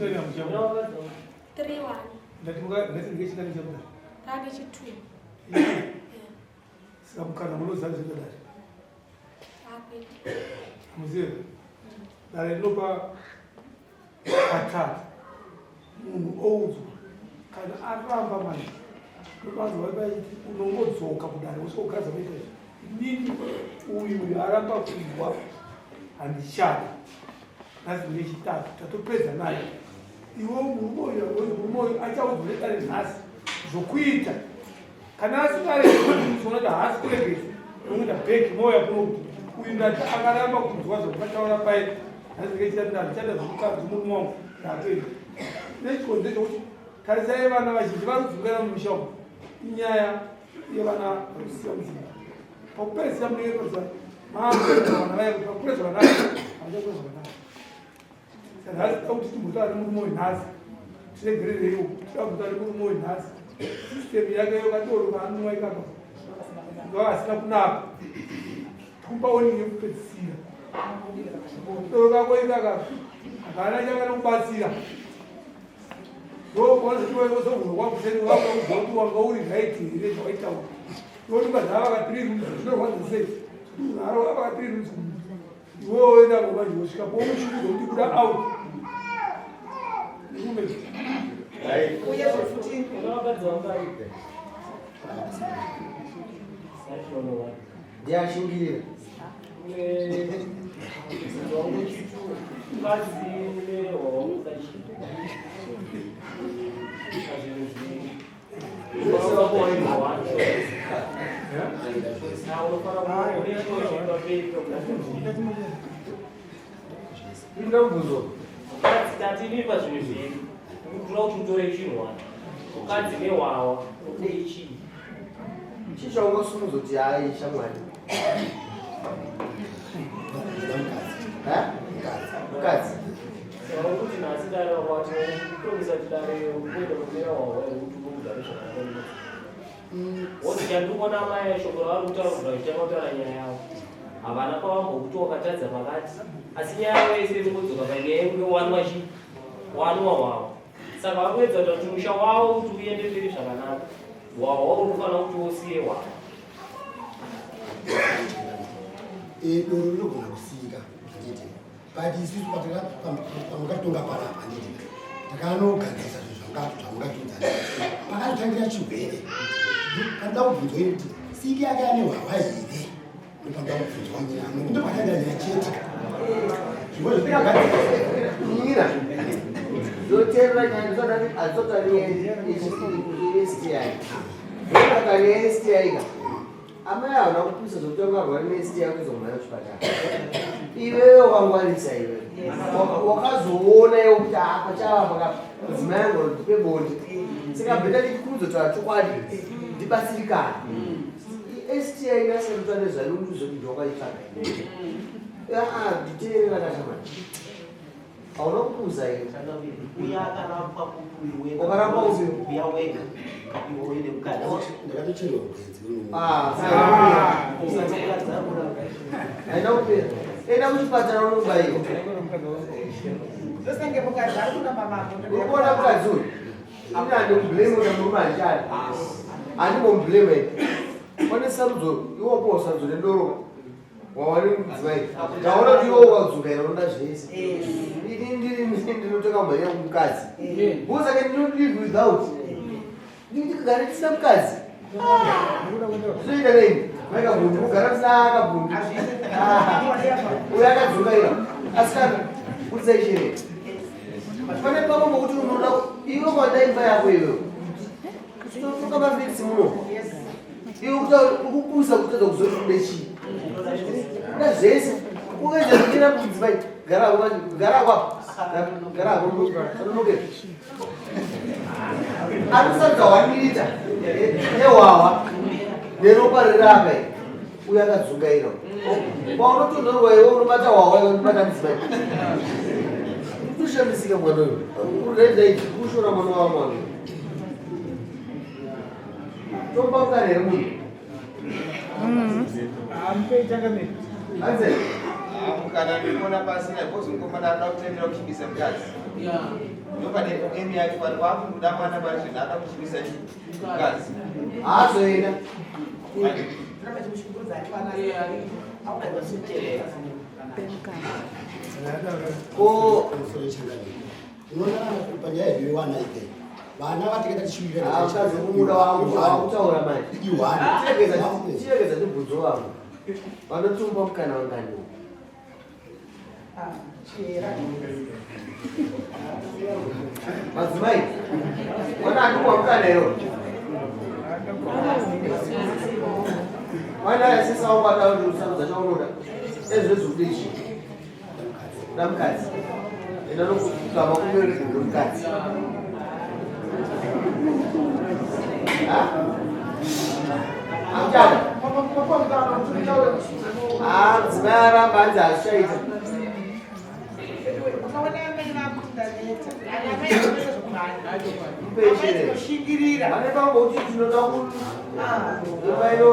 Ndechingani amuchabuda? 3 1. Ndati muka ndati ndechingani chabuda? Tade chi 2. Saka mukana munoziva zvakadari. Akwete. Muzive. Dare rinopa katatu. Munhu oudzwa kana aramba manje ndopanzwa vaiti unongodzoka kudare wosvika kuita izvi. Inini uyu aramba kunzwa handichada. Nhasi ndechitatu tatopedza naye. Iwe murume uyu murume uyu achaudzwa nedare nhasi zvokuita. Kana asingaregedzi kuti haasi kuregedza unoenda back mouya kuno kuti uyu ndati akaramba kunzwa zvakataura pai nhasi ndechitatu handichada zvemukadzi murume wangu ndatoenda. Nechikonzero chokuti tarisai vana vazhinji vari kudzokera mumisha umu inyaya yevana vari kusiya mudzimba. Pakupedzisira munenge kuziva makuedza vana vaya kuti vakure zvakanaka havachakura zvakanaka. Saka nhasi toda kuti timbotaura nemurume uyu nhasi tiregerereiwo toda kumbotaura nemurume uyu nhasi system yake yokadoro kaanonwa ikaka ngavasina kunaka tikupa warning yekupedzisira doro kako ikaka hakana chakanokubatsira ndokuwanzotiwaozovhurwa kwakuseni wakuda kuti wanga uri right here zvawaitaura ndokuti zvava ka three rooms zvinorwadza sei munhu arova ka three rooms iwewe woenda kumanje wosvika pounoshukudza kuti kuda out murume Uyezve futi Ndiyashingirira. Ndambuzo. Mukadzi tatinipa zvinhu zvedu. Ndinoda kuti utore chinhu wani. Mukadzi newawa unodei chii? Chii chaungasumudza kuti hayi shamwari? Mukadzi. Saka kuti nhasi dare wakwati kupromisa kuti dare kuenda kumira wawa here kuti umugare zvakanaka. Woti chandikuona amai shoko ravari kutaura kubva vachitanga kutaura nyaya yavo. Havana pavambokuti wakatadza pakati. Asi nyaya yavo yese iri kungodzoka panyaya yekunge wanwa chi wanwa hwawa. Saka vari kuedza kuti musha wavo kuti uende mberi zvakanaka. Hwawa unofanira kuti usiye hwawa. Doro rinogona kusiyika handiti but isusu pamakatonga panapa handiti takanogadzirisa zvinhu zvamungatiudza pakatotangira chirwere panoda kubvunzwa ini kuti siki yake ane hwahwa here ndopanoda kubvunzwa nyaya ndopatangira nyaya chete zvimwe zvotikagadzirisa ndoteerera nyaya ndisati adzotari yeSTI ndotari yeSTI ka Amai hauna kupisa zvekuti wakarwara neSTI kuzomhanya kuchipatara. Iwewe wakangwarisa iwe. Wakazoona iwe kuti apa chava paka mudzimai angu ndipe bonde. Saka bheta ndikuzotaura chokwadi ndibatsirikane. STI inasarutwa nezvayo kuti zvekuti wakaitsvaga. Ah, nditeerera kashamani. Hauna kupuza iwe. Uya akarapwa kupi wega. Wakarapwa kupi? Uya wega. Iwe uine mukadzi. Ndakatocherwa gwenzi. Ah, haina kupera. Enda kuchipatara unobaiwa. Ndosenge mukadzi ari kuna mama. Urikuona mukadzi uyu? Ini handimublame kuti murume handichadi. Handimbomublame. Pane sarudzo, iwe wapiwa sarudzo nedoro. Wawane mudzimai. Ndaona kuti iwe ukadzoka here unoda zvese. Ini ndiri ndinotoka mhanya kumukadzi. Because I cannot live without. Ndikagara ndisina mukadzi. Zvinoita nei? Mai Kabundu, kugara ndisina Kabundu. Uyo akadzoka ira. Asikana, kurisai chere. Pane pamwe pokuti unoda iwe kwada imba yako iwewe. Tinotoka mafekisi muno. Iwe ukupusa kutadza kuzoti ude chii. Uda zvese. Ukaita kuchera mudzimai. Gara hako gara hako apa. Gara hako unonoke. Anosadza 1 liter yehwahwa neropa riri apa iri. Uyo akadzungaira. Paunotonhorwa iwe unobata hwahwa iwe unobata mudzimai. Kutoshamisika mwana uyu. Urenda kushora mwana wa mwana. Tomba mukana here munhu? Amupei changamire. Anze. Mukana ndikuona pasina because mukomana anoda kutendera kuchibisa mukadzi. Ndopane emi yacho pari wakuda mwana pari zvinhu anoda kuchibisa mukadzi. Haazoenda. Ko unoona panyaya yedu yewana ike vana vatinge tichiwirira Mukadzi kumuda wakutaura manje. Iwani. Chiregedza tibvunzo vangu. Vanotumba mukana wangani? Madzimai, mwana atumwa mukana iro. Mwana asisa wabata kuti usarudza chaunoda. Ezvo zvikuti ichi. Da mukadzi. Enda nokugama kumberi mukadzi. Ha? Amuchada? Ah, mudzimai aramba hanzi hazvichaita. Shingirira. Vane pangoti tinoda ku imba ino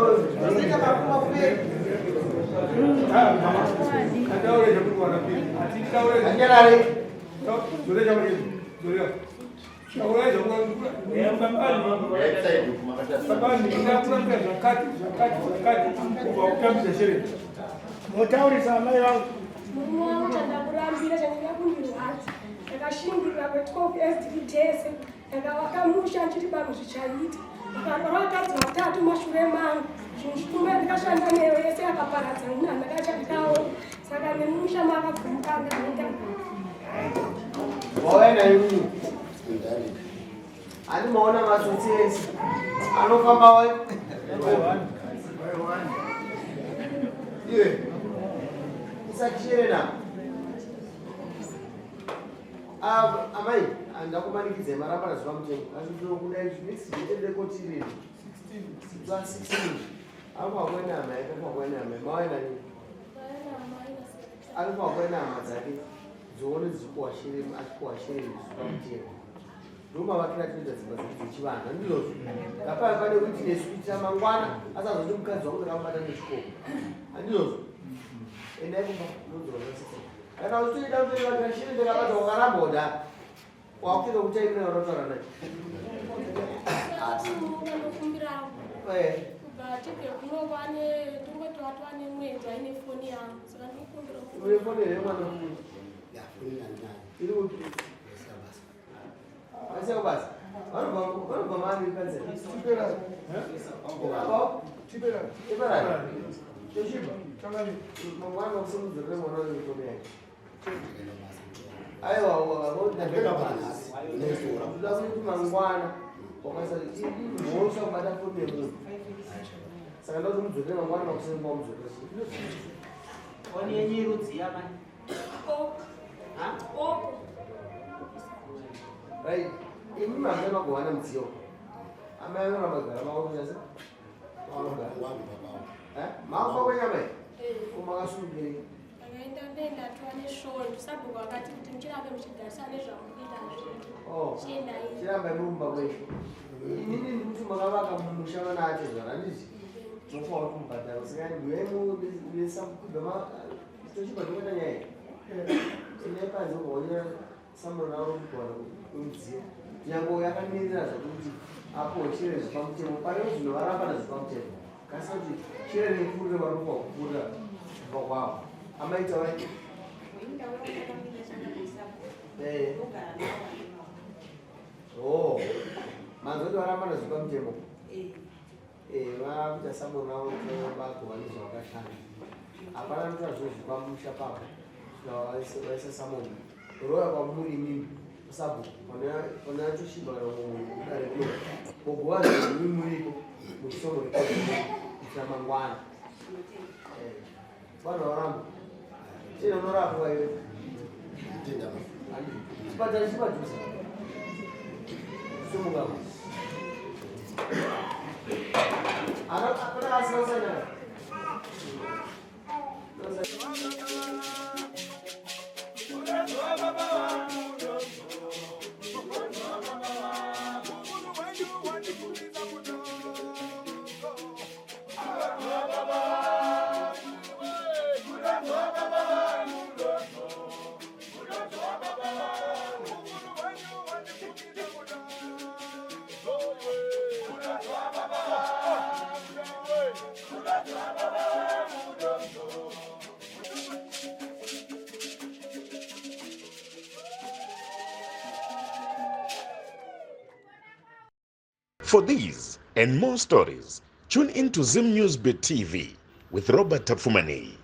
Anyarare. Motaurisa amai vangu. Murume wangu chandakurambira chandida kundirwadza. Ndakashingirira kwe12 years tiri tese. Ndakavaka musha ndichiti pano zvichaita. Vakarora vakadzi vatatu mashure mangu. Zvinhu zvipfuma ndakashanda neyo yese yakaparadza nina ndakachandikawo. Saka nemusha makabvumuka ndaita. Wauya naye. Ani maona matsotsi ese anofamba wa iwe isachere na amai handakumanikidza maramba nazuva mutengo asi ndinokuda izvi next date ndekoti rini 16 apo hakuenda hama yake apo hakuenda hama mawaenda nini apo hakuenda hama dzake dzione dzichikuwashire achikuwashire zuva mutengo ndomavakira tinoita dzimba dzedu dzechivanhu handizvozvo ngapave pane witness kuitira mangwana asazoti mukadzi wangu ndakamubata nechikoro handizvozvo endai kumba unodzora zvasisa kana uchitoida kutoivakira shiri ndakabata wakaramba kuda wakutoita kutaimira unotaura naye Ndinokumbirawo. Eh. Kubva tibve kuno kwane tongoti watova nemwedzi aine foni yangu. Saka ndinokumbira Une foni here mwana iri kupi asiya kubasa vanobva mari panzira Toshiba mangwana kusimudzirire mwana uyu foni yake aiwa ndoda kuti mangwana wakasaimhosva kubata foni yemunhu saka ndoda kuti mudzorere mangwana wakusenga wamudzorere Foni yenyu irudzi yamai. Opo. Opo. Right imi mambe magovana mudziyo amai anoramba kugara makokuchasa makufa kwenyama iyi komakasunungirei Ndakaenda ndaenda tova nesvondo. Sabhuku akati kuti muchirambe muchigarisana nezvamukuita zvinhu. Chiendai. chiramba murumba kwenyu inini ndikuti makavaka mumusha vana atezvara handiti mofanira kumubhadhara usingaendiyemubva tochibva tokuita nyaya iyi endai panze ukaonera samuro ravo kugona kwemudziyo nyange yakamirira zvekuti apo chere zvepamutemo pane zvinovaramba nazvepamutemo kasi kuti chere nepfurire vari kufa kupfurira kubva kwavo amaita vai Oh, manzoti varamba nazvepamutemo vakuita samuro ravo vagowa nezvavakashanda hapana anotora zvinhu zvepamusha pavo vaisa samoni roya kwamuri imimi sabhuku panouya toshiba kana mudare kuno mogowa zvinhu muripo muchisomorekuitira mangwana vanhu varamba chii unorapwa iwe chipatara chipadhuze somuka ana asina kusainana Baba. For these and more stories, tune in to Zim News Bit TV with Robert Tapfumaneyi.